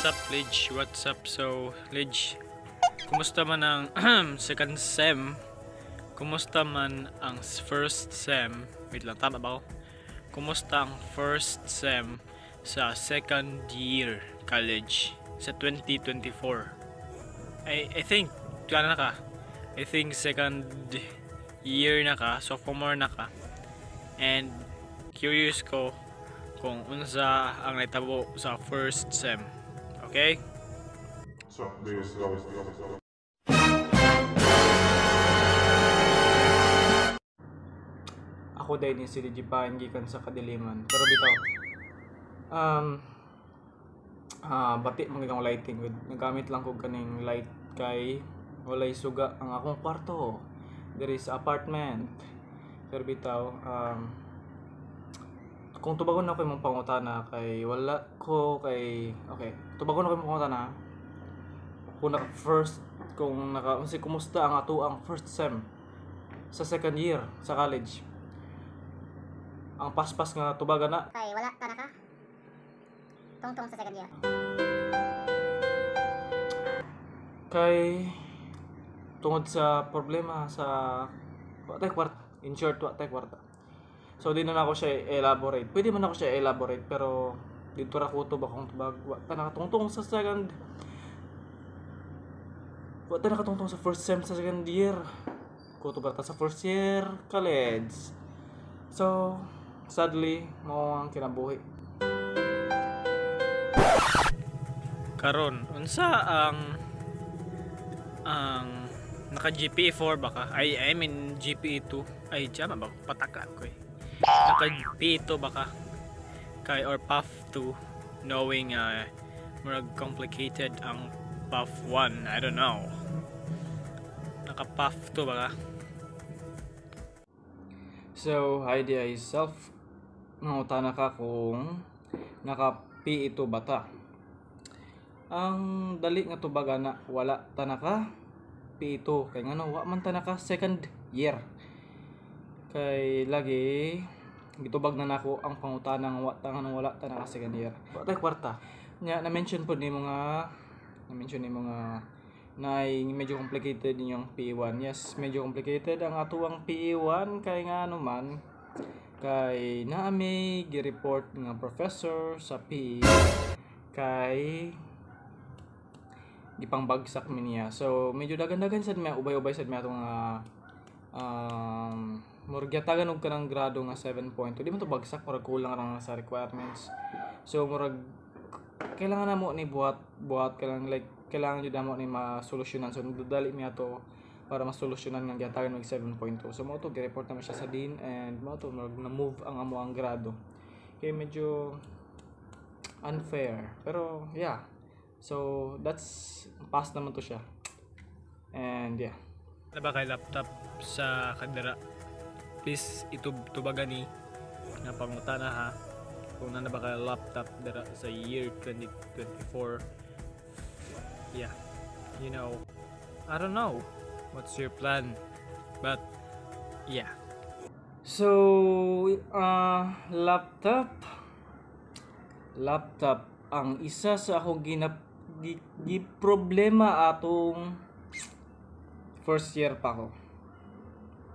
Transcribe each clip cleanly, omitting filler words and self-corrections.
What's up, Lidge? What's up? So, Lidge, kumusta man ang second sem? Kumusta man ang first sem? Wait lang, tama ba ako? Kumusta ang first sem sa second year college sa 2024? I think, ano na ka? I think second year na ka, sophomore na ka. And curious ko kung unsa ang nahitabo sa first sem. Okay? So, this go. Ako dahil ni si Lijipain gikan sa kadiliman. Pero bitaw, bati man akong lighting with nagamit lang ko kaning light kay walay suga ang akong kwarto. There is apartment. Pero bitaw, kung tubagon ako imong pangutana kay wala ko kay, okay, tubagon ako imong pangutana kung naka first, kung naka unsi, kumusta ang ato ang first sem sa second year sa college, ang paspas nga tubagan na kay wala ta naka tungtong sa second year. Kay tungod sa problema sa wa tay kwarta, in short, wa tay kwarta. So di na nako siya elaborate. Pwede man ako siya elaborate, pero dito ra ko to ba kung tubag wa ta nakatungtong sa second, wa ta nakatungtong sa first sem sa second year, kuto ba ta sa first year college. So sadly, mao ang kinabuhi karon. Unsa ang naka GPA 4 ba ka? Ay, I mean GPA 2. Ay, tama ba? Pataka ko eh. Naka GPA 2 ba ka? Kay or PAF 2, knowing murag complicated ang PAF 1. I don't know. Naka PAF 2 ba ka? So, hi di self. Nangutana ka kung naka PE2 ba ta? Ang dali nga tubag ana, wala ta naka PE2 kay ngano wa man ta naka second year. Kay lagi gitubag na nako ang pangutana nga wa ta, nganong wala ta naka second year. Wa tay kwarta. Nya na-mention pod nimo nga na-mention nimo nga na medyo complicated inyong PE1. Yes, medyo complicated ang atuang PE1 kay nga man kay naa may gi-report nga professor sa PE kay gipangbagsak mi niya. So medyo dagan-dagan sad may ubay-ubay sad may atong nga murag giatagan og kanang grado nga 7.2. Di man to bagsak, murag kulang ra sa requirements. So murag kailangan namo ni buhat buhat kailangan, like kailangan jud namo ni masolusyonan. So nagdadali mi ato para masolusyonan nga giatagan og 7.2. So mao to gi-report naman siya sa dean and mao to murag na-move ang amo ang grado. Kay medyo unfair. Pero yeah. So that's pass naman to siya. And yeah. Ano ba kay laptop sa kadara? Please itubagan ni nga pangutana ha. Kung na ba kay laptop dara sa year 2024. Yeah. I don't know what's your plan, but yeah. So, laptop ang isa sa akong ginap gi, gi problema atong first year pa ko.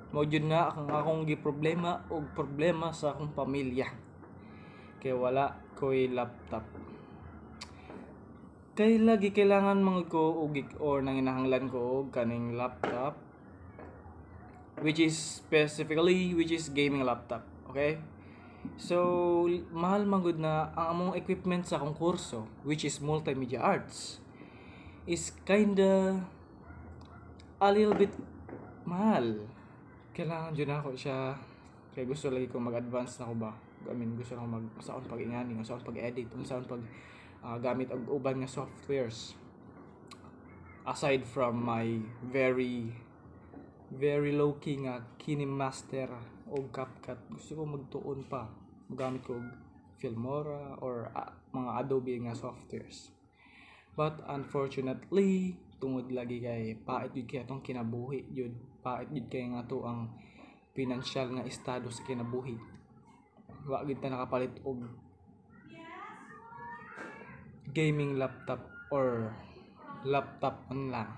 Mao jud na ang akong gi problema og problema sa akong pamilya. Kay wala ko'y laptop. Kay lagi kailangan man ko og or nanginahanglan ko og kaning laptop, which is specifically, which is gaming laptop. Okay? So, mahal man gud na ang among equipment sa akong kurso, which is multimedia arts, is kinda a little bit mahal. Kailangan jud nako siya kay gusto lagi ko mag-advance na ko ba. I mean, gusto na ko mag unsaon pag-ingani, unsaon pag-edit, unsaon pag gamit og uban nga softwares. Aside from my very very low-key nga KineMaster o CapCut, gusto ko magtuon pa. Magamit ko og Filmora or mga Adobe nga softwares. But unfortunately, tungod lagi kay pait jud kay atong kinabuhi jud, pait jud kay nga ato ang pinansyal nga estado sa kinabuhi. Wa gid ta nakapalit og gaming laptop or laptop man lang.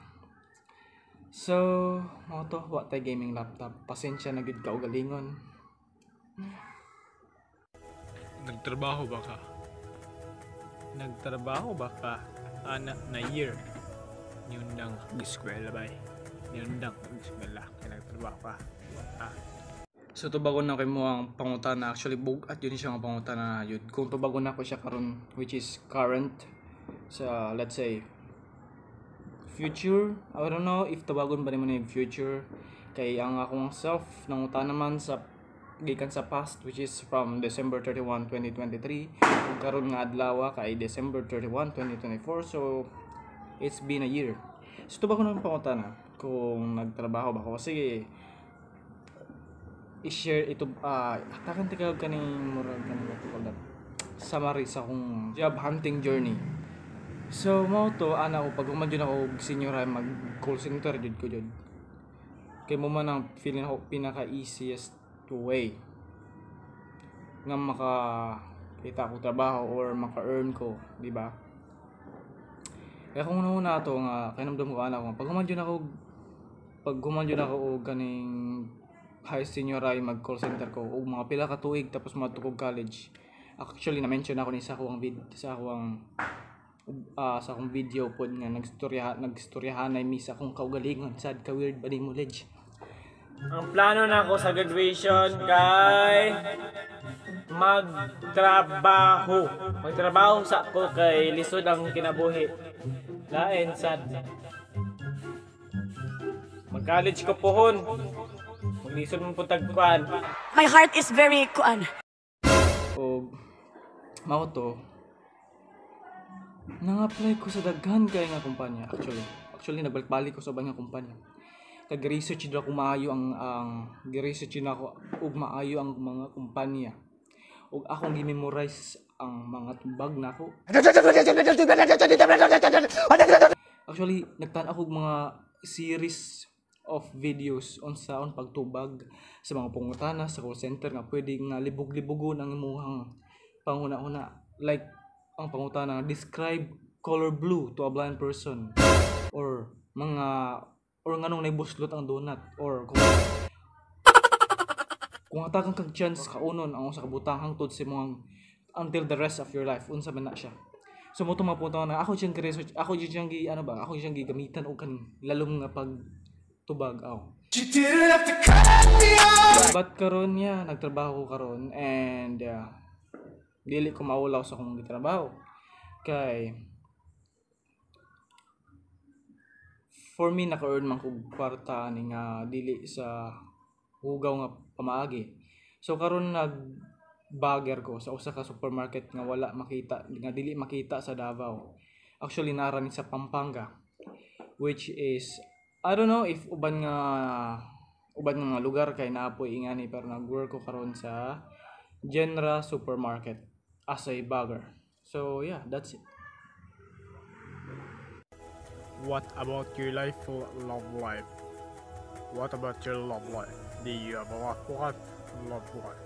So, mao to, wa tay gaming laptop. Pasensya na gid ka ugalingon. Nagtrabaho ba ka? Nagtrabaho ba ka ana na year? Niundang eskwela ba eh? Niundang eskwela. Kaya nagtrabaho ka. Ah. So tubagon na kay mo ang pangutana. Actually bug-at yun siya ang pangutana yun. Kung tubagon na ko siya karon, which is current sa, let's say, future. I don't know if tubagon ba nimo ni future kay ang akong self nangutana man sa gikan sa past, which is from December 31, 2023, ug karon nga adlaw kay December 31, 2024, so it's been a year. So tubagon na ang pangutana kung nagtrabaho ba ko. Sige, i-share ito, hatakan tika kaning murag kaning, what you call that, summary sa akong job hunting journey. So mao to, ana ko, pag human jud ako og senior high, mag call center jud ko jud kay mo man ang feeling ako pinaka easiest way nga maka kita ko trabaho or maka-earn ko, di ba? Kaya kung una to nga kahinumdom ko ana ko, pag human jud ako og kaning high senior high, mag call center ko og mga pila ka tuig, tapos moadto kog college. Actually, na-mention ako ni sa akong video pod nga nagstoryahanay mi sa akong kaugalingon. Sad ka weird ba nimo, Ledge? Ang plano na ako sa graduation kay magtrabaho. Magtrabaho sa ako kay lisod ang kinabuhi. Lain sad. Mag-college ko pohon. Maglisod mo putag kuan. My heart is very kuan. Og mao to, nang-apply ko sa daghan kay nga kumpanya. Actually, nagbalik-balik ko sa uban nga kumpanya. Kag research jud ako maayo ang gi-research jud ako ug maayo ang mga kumpanya. Ug akong gi-memorize ang mga tubag nako. Actually, nagtan ako og mga series of videos unsaon pagtubag sa mga pangutana sa call center nga pwede nga libog-libogon ang imuhang panghuna-huna. Like ang pangutana, "Describe color blue to a blind person," or mga or nganong naibuslot ang donut, or kung hatagan kag chance kaunon ang usa ka butang hangtod sa imong until the rest of your life, unsa man na siya. So mo mga punta na ako siyang research, ako siyang gi ano ba, ako siyang gigamitan og kaning lalom nga pagtubag aw. But karon niya nagtrabaho ko karon and dili ko maulaw sa akong gitrabaho kay for me naka-earn man kog kwarta ani nga dili sa hugaw nga pamaagi. So karon nag bagger ko sa usa ka supermarket nga wala makita, nga dili makita sa Davao. Actually, nara ni sa Pampanga, which is I don't know if uban nga mga lugar kay naa poy ingani, pero nag-work ko karon sa Genra Supermarket as a bagger. So yeah, that's it. What about your life love life? What about your love life? Do you have a love life? Love life.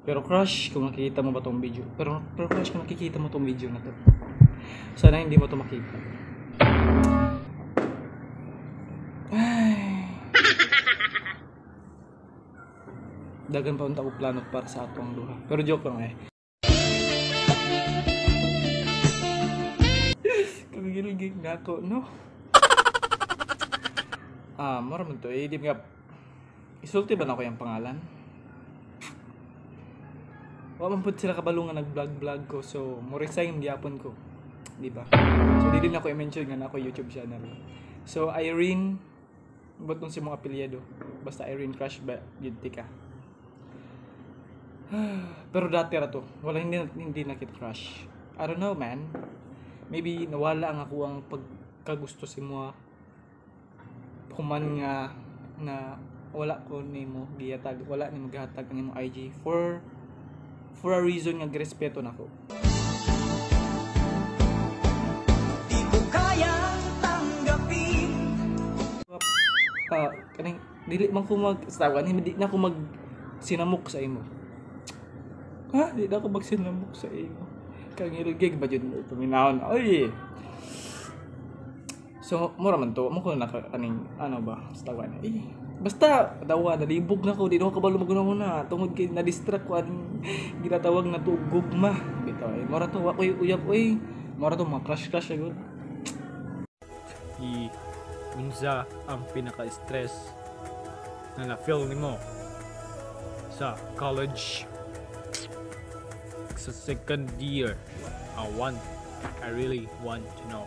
Pero crush, kung nakikita mo ba tong video? Pero crush, kung nakikita mo tong video na to. Sana hindi mo to makita. Ay. Dagan pa unta ko plano para sa atong duha. Pero joke lang eh. Kagilgig na ako, no? Ah, mura man to eh. Di ba isulti ba na ako yung pangalan? Wa man pud sila kabalo nga nag-vlog-vlog ko. So, mo resign gyapon ko. Di ba? So, dili na ko i-mention nga na ako YouTube channel. So, Irene, ba't nung si mong apelyido? Basta Irene Crush ba, yun ka. Pero dati ra to. Wala, hindi na kita crush. I don't know, man. Maybe nawala ang ako ang pagkagusto sa mo human nga na wala ko nimo gihatag, wala nimo gihatag ang imong IG for a reason nga girespeto nako. Di ko kayang tanggapin. Ah, kaning dili man ko mag sa di na ko mag sinamok sa imo. Ha? Di na ako magsinamok sa imo. Kangilgig ba jud paminawon. Oy. So, mura man to, mo ko na kaning ano ba, basta na. Eh, basta dawa nalibog na ko, di na ko kabalo maguna tungod kay na-distract ko aning ginatawag na to gugma. Bitaw eh, mura to wa koy uyab oy. Mura to mga crush crush gud. I unsa ang pinaka-stress na na-feel nimo sa college sa second year? I really want to know.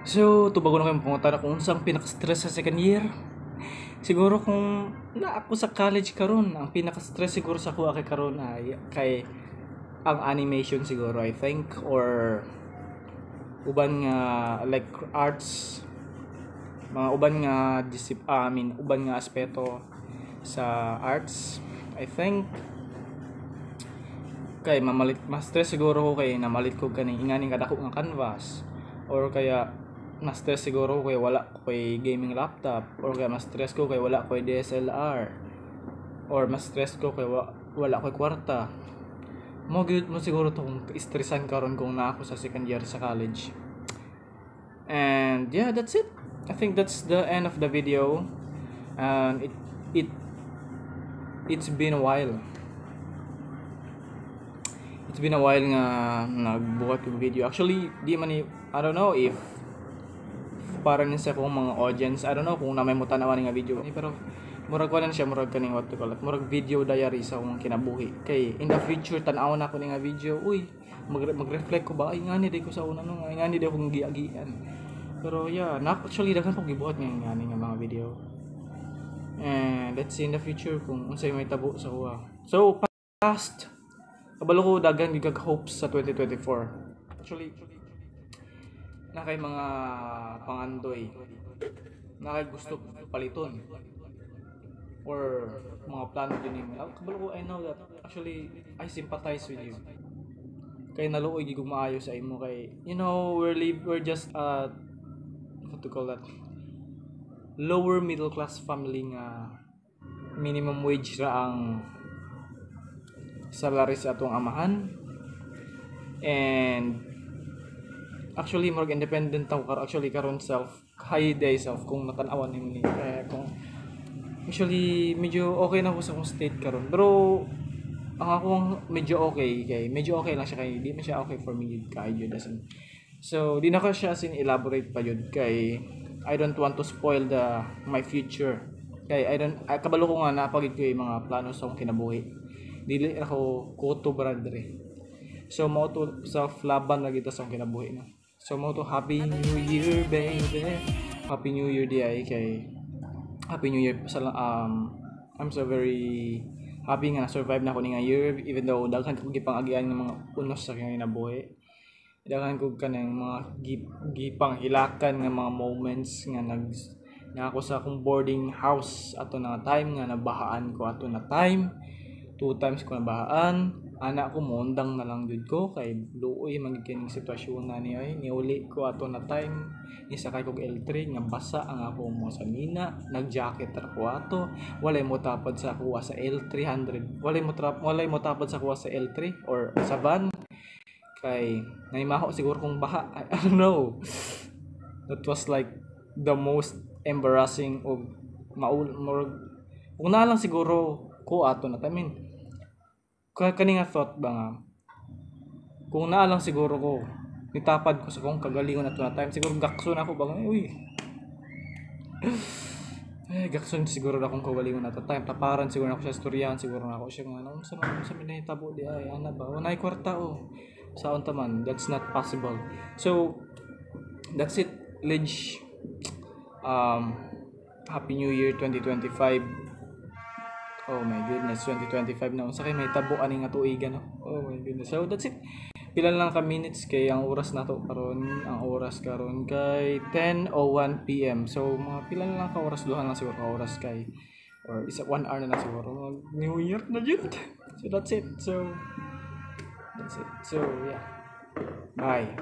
So, tubago na kayong pangutana kung unsang pinaka-stress sa second year. Siguro kung na ako sa college karon, ang pinaka-stress siguro sa kuha kay karon ay kay ang animation siguro, I think, or uban nga like arts, mga uban nga I mean, uban nga aspeto sa arts, I think. Kay mamalit, ma-stress siguro ko kay namalit ko kaning inganing kadako nga canvas, or kaya na-stress siguro ko kay wala ko kay gaming laptop, or kaya ma-stress ko kay wala ko kay DSLR, or ma-stress ko kay wala ko kwarta. Mo gyud mo siguro to kung stressan karon kung naa ako sa second year sa college. And yeah, that's it. I think that's the end of the video. And it's been a while. It's been a while nga nagbuhat yung video. Actually, di man ni, I don't know if para ni sa akong mga audience, I don't know kung na may mutanaw nga video. Eh, pero murag wala na siya, murag kaning what to call it, murag video diary sa akong kinabuhi. Kay in the future, tan-aw na ako ni nga video, uy, mag-reflect ko ba, ay ngani di ko sa una no, ay ngani di akong giagian. Pero yeah, na actually daghan pong gibuhat nga ngani nga mga video. And let's see in the future kung unsay may tabo sa kuha. So past, kabalo ko daghan gid kag hopes sa 2024. Actually, na kay mga pangandoy, na kay gusto paliton or mga plano din nimo. Kabalo ko, I know that actually I sympathize with you. Kay naluoy gid kog maayo sa imo kay we're just what to call that, lower middle class family nga minimum wage ra ang salary sa atong amahan. And actually murag independent ako karon, actually karon self, hi day self, kung natanawan nimo ni eh, kung actually medyo okay na ako sa akong state karon, pero ang akong medyo okay kay medyo okay lang siya kay di man siya okay for me yun kay yun as in. So di na ko siya as in elaborate pa yun kay I don't want to spoil the my future kay I don't ay, kabalo ko nga napagid ko yung mga plano sa akong kinabuhi, dili ako kuto brother. So mao to self, laban lagi ta sa akong kinabuhi no. So mao to, Happy New Year, baby. Happy New Year di ay kay Happy New Year sa I'm so very happy nga na-survive na ako ni nga year, even though daghan ko gipang-agian ng mga unos sa akong kinabuhi. Daghan ko kanang mga gipang hilakan nga mga moments nga nag na ako sa akong boarding house ato na time nga nabahaan ko ato na time. Two times ko nabahaan. Ana ko moundang na lang jud ko kay luoy man gid kining sitwasyon na ni ay niuli ko ato na time, nisakay kog L3 nga basa ang ako mo sa mina, nag-jacket ra ko ato, walay mo tapad sa kuha sa L300, walay mo tapad sa kuha sa L3 or sa van kay naimaho siguro kong baha. I don't know, that was like the most embarrassing og maul murag kung na lang siguro ko ato na time. I mean, kani nga thought ba nga kung naa lang siguro ko nitapad ko sa kong kagalingon ato na time, siguro gakson ako ba, uy eh, gakson siguro na akong kagalingon ato time, taparan siguro na ako siya, istoryahan siguro na ako siya nga ano sa may nahitabo di ay ana ba, walay kwarta oh saon ta man, that's not possible. So that's it, Lidge. Happy New Year 2025. Oh my goodness, 2025 na. Unsa kay may tabo ani nga tuigan no? Oh my goodness. So that's it. Pila lang ka minutes kay ang oras nato karon, ang oras karon kay 10:01 PM. So mga pila na lang ka oras, duha lang siguro ka oras kay or isa 1 hour na lang siguro mag New Year na jud. So that's it. So that's it. So yeah. Bye.